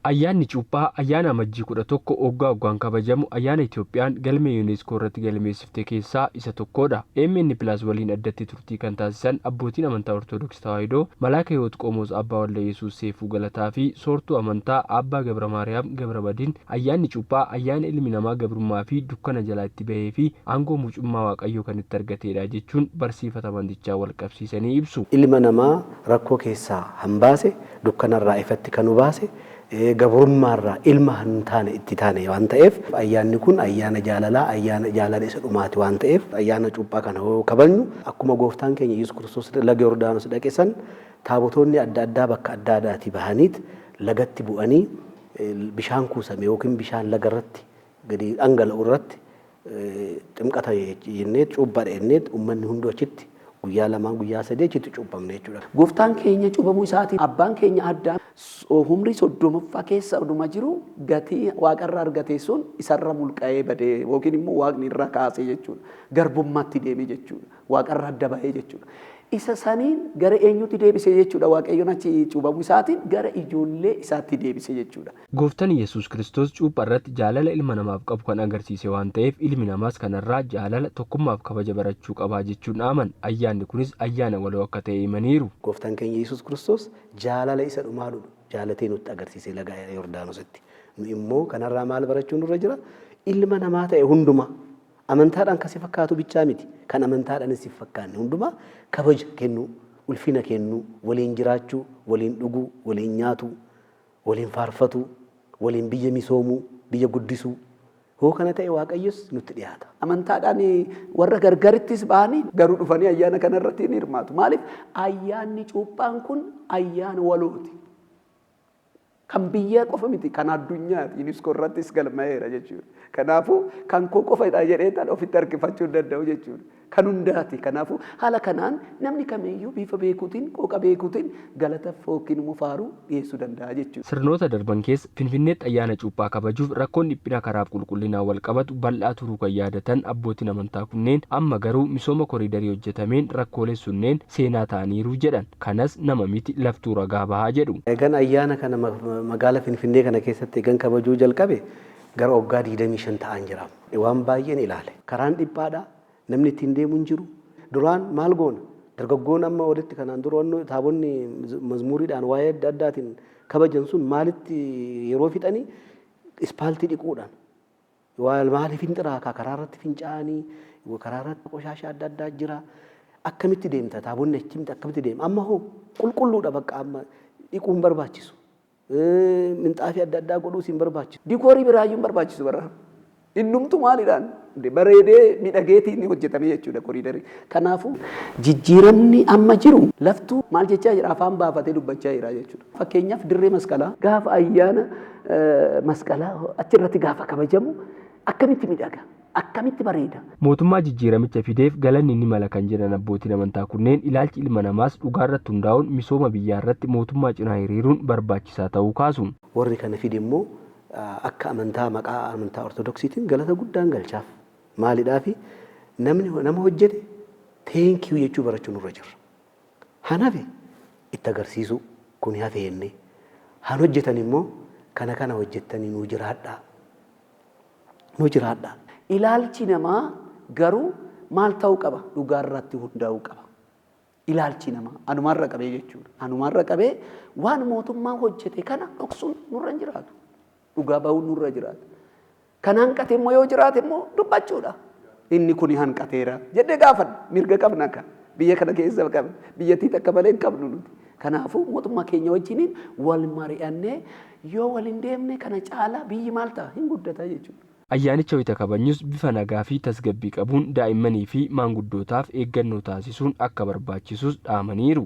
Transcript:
Ayyaanni Cuuphaa ayyaana Amajjii 11 waggaa waggaan kabajamu ayyaana Itiyoophiyaan galmee Unesco irratti galmeessifte keessaa isa tokkoodha. Amn plus waliin addatti turtii kan taasisan Abbootiin Amantaa Ortodoksi Tawaahidoo Malaaka Hiwoot Qomoos Abbaa Waldayesuus Seefuu Galataa fi Soortuu Amantaa Aabbaa Gabramaariyaam Gabramadin ayyaanni Cuuphaa ayyaana ilmi namaa gabrummaa fi dukkana jalaa itti bahee fi aangoo mucummaa Waaqayyoo kan itti argateedha jechuun barsiifata amantichaan walqabsiisanii ibsu. Ilma namaa rakkoo keessaa han baase, dukkanarraa ifatti kan nu baase, gabrummaarraa ilma hin taane itti taane waan ta'eef ayyaanni kun ayyaana jaalalaa, ayyaana jaalala isa dhumaati waan ta'eef ayyaana cuuphaa kana yoo kabajnu akkuma gooftaan keenya Yesuus Kiristoos laga Yordaanos dhaqe san taabotoonni adda addaa bakka adda addaatii bahaniit lagatti bu'anii bishaan kuusame yookiin bishaan laga irratti gadi dhangala'u irratti ximqata jennee cuuphaadha jennee uummanni hunduu achitti guyyaa lamaa guyyaa sadii achitti cuuphamne jechuudha. Gooftaan keenya cuuphamuu isaatiin abbaan keenya Addaam umrii 30ffaa keessa oduma jiru gatii waaqarra argate sun isarra mulqa'ee bade yookiin immoo waaqni irra kaase jechuudha. Garbummaatti deeme jechuudha. Waaqarra adda bahee jechuudha. Isa saniin gara eenyutti deebise jechuudha? Waaqayyoon achi cuuphamuu isaatiin gara ijoollee isaatti deebise jechuudha. Gooftan Iyyasuus Kiristoos cuupha irratti jaalala ilma namaaf qabu kan agarsiise waan ta'eef ilmi namaas kanarraa jaalala, tokkummaaf kabaja barachuu qabaa jechuun dhaaman. Ayyaanni kunis ayyaana waloo akka ta'e himaniiru. Gooftaan keenya Iyyasuus Kiristoos jaalala isa dhumaa jaalatee nutti agarsiise laga Yordaanositti. Nu immoo kanarraa maal barachuun nurra jira? Ilma namaa ta'e hundumaa amantaadhaan kan si fakkaatu bichaa miti, kan amantaadhaanis si hin fakkaanne hundumaa kabaja kennuu, ulfina kennuu, waliin jiraachuu, waliin dhuguu, waliin nyaatuu, waliin faarfatuu, waliin biyya misoomuu, biyya guddisuu. Hoo kana ta'e Waaqayyos nutti dhiyaata. Amantaadhaan warra gargarittis ba'anii garuu dhufanii ayyaana kana irratti ni hirmaatu. Maaliif? Ayyaanni cuuphaan kun ayyaana walooti. Kan biyyaa qofa miti, kan addunyaati. UNESCO irrattis galmaa'eera jechuudha. Kanaafuu kan koo qofadha jedhee tan ofitti harkifachuu hin danda'u jechuudha. Kan hundaati. Kanaafuu haala kanaan namni kamiyyuu bifa beekuutiin, qooqa beekuutiin galata yookiin immoo faaruu dhiyeessuu danda'a jechuudha. Sirnoota darban keessa Finfinneetti ayyaana Cuuphaa kabajuuf rakkoon dhiphina karaaf qulqullinaan walqabatu bal'aa turuu kan yaadatan abbootiin amantaa kunneen, amma garuu misooma koriidarii hojjetameen rakkooleen sunneen seenaa ta'aniiru jedhan. Kanas nama miti laftuu ragaa baha jedhu. Egan ayyaana kana magaala Finfinnee kana keessatti egan kabajuu jalqabe gara waggaa 25 ta'aan jira. Waan baay'een ilaale. Karaan dhiphaadha. Namni ittiin deemu hin jiru. Duraan maal goona? Dargaggoon amma walitti kanaan dura wanno taabonni mazmuuriidhaan waa'ee adda addaatiin kabajan sun maalitti yeroo fixanii ispaaltii dhiquudhaan waa maaliif hin xiraa karaa irratti fincaa'anii karaa irratti qoshaasha adda addaa jira. Akkamitti deemta taabonni achimti akkamitti deema? Amma hoo qulqulluudha bakka amma dhiquu hin barbaachisu. Minxaafii adda addaa godhuus hin barbaachisu. Dikoorii biraayyuu hin barbaachisu bara. Innumtu maalidhaan bareedee midhageetiin hojjetame jechuudha koriidarii. Kanaafuu jijjiiramni amma jiru laftuu maal jechaa jira afaan baafatee dubbachaa jira jechuudha. Fakkeenyaaf dirree masqalaa gaafa ayyaana masqalaa achirratti gaafa kabajamu akkamitti midhaga? Akkamitti bareeda! Mootummaa jijjiiramicha fideef galanni ni mala kan jedhan abbootiin amantaa kunneen, ilaalchi ilma namaas dhugaarratti hundaa'uun misooma biyyaarratti mootummaa cinaa hiriiruun barbaachisaa ta'uu kaasu. Warri kana fide immoo akka amantaa maqaa amantaa Ortodoksiitiin galata guddaan galchaaf. Maalidhaafi namni nama hojjete thank you jechuu barachuu nurra jirra. Han hafe itti agarsiisuu kuni hafe jennee. Han hojjetan immoo kana kana hojjettanii nuu jiraadhaa. Nuu jiraadhaa. Ilaalchi namaa garuu maal ta'uu qaba? Dhugaarratti hundaa'uu qaba. Ilaalchi namaa anumarra qabee jechuudha. Anumarra qabee waan mootummaan hojjete kana dhoksuun nurra hin jiraatu. Dhugaa bahuun nurra jiraata. Kan hanqate immoo yoo jiraate immoo dubbachuudha. Inni kuni hanqateera jennee gaafanna. Mirga qabna akka biyya kana keessa qabna. Biyyattii takka malee hin qabnu nuti. Kanaafuu mootummaa keenya wajjiniin wal mari'annee yoo wal hin deemne kana caalaa biyyi maal ta'a? Hin guddata jechuudha. Ayyaanicha wayita kabajnus bifa nagaa fi tasgabbii qabuun daa'immanii fi maanguddootaaf eeggannoo taasisuun akka barbaachisus dhaamaniiru.